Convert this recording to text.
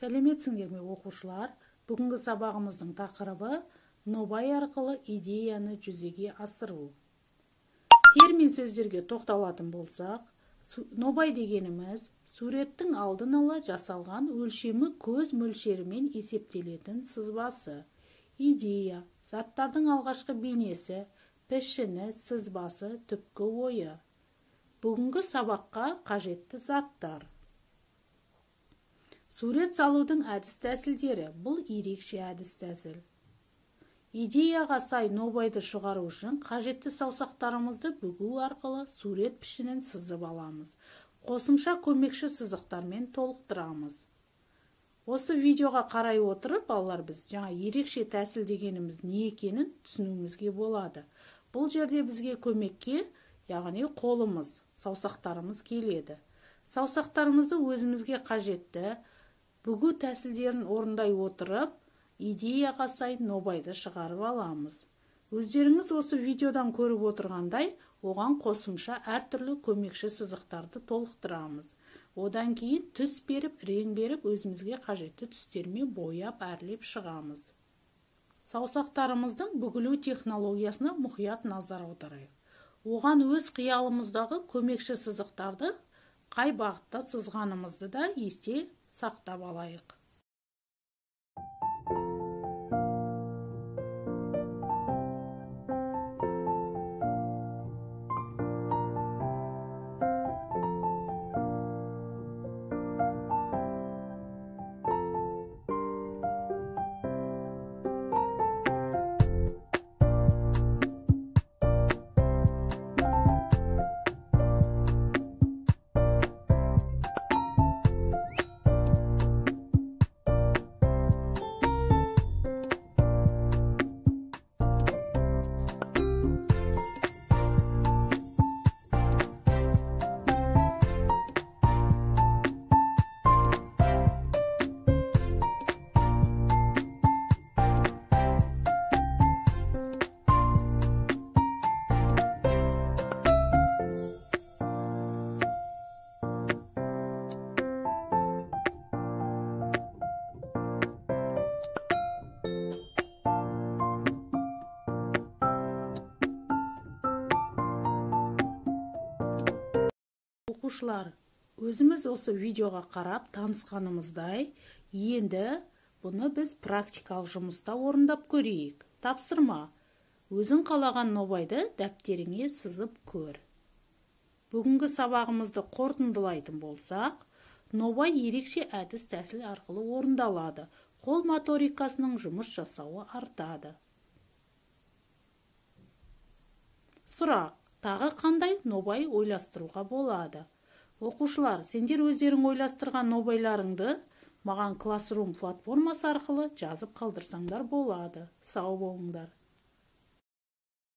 Сәлеметсіңдер ме, оқушылар? Бүгінгі сабағымыздың тақырыбы нобай арқылы идеяны жүзеге асыру. Термин сөздерге тоқталатын болсақ, нобай дегеніміз суреттің алдын ала жасалған өлшемі көз мөлшерімен есептелетін сызбасы. Идея заттардың алғашқы бейнесі, пішіні, сызбасы, түпкі ойы. Бүгінгі сабаққа қажетті заттар. Сурет салудың әдіс-тәсілдері. Бұл ерекше әдіс-тәсіл. Идеяға сай нобайды шығару үшін қажетті саусақтарымызды бүгу арқылы сурет пішінін сызып аламыз. Қосымша көмекші сызықтармен толықтырамыз. Осы видеоға қарай отырып, балалар, біз жаңа ерекше тәсіл дегеніміз не екенін түсінуімізге болады. Бұл жерде бізге көмекке, яғни қолымыз, саусақтарымыз келеді. Саусақтарымызды өзімізге қажетті бүгу тәсілдерін орындай отырып, идеяға сай нобайды шығарып аламыз. Өздеріңіз осы видеодан көріп отырғандай, оған қосымша әртүрлі көмекші сызықтарды толықтырамыз. Одан кейін түс беріп, рең беріп, өзімізге қажетті түстермен бояп, әрлеп шығамыз. Саусақтарымыздың бүгілу технологиясына мұқият назар аударайық. Оған өз қиялымыздағы көмекші сызықтарды қай бағытта сызғанымызды да есте сақтап алайық. Оқушылар, өзіміз осы видеоға қарап танысқанымыздай, енді бұны біз практикалық жұмыста орындап көрейік. Тапсырма. Өзің қалаған нобайды дәптеріңе сызып көр. Бүгінгі сабағымызды қорытындылайтын болсақ, нобай ерекше әдіс-тәсіл арқылы орындалады. Қол моторикасының жұмыс жасауы артады. Сұрақ. Тағы қандай нобай ойластыруға болады? Оқушылар, сендер өздерің ойластырған нобайларыңды маған Classroom платформасы арқылы жазып қалдырсаңдар болады. Сау болыңдар.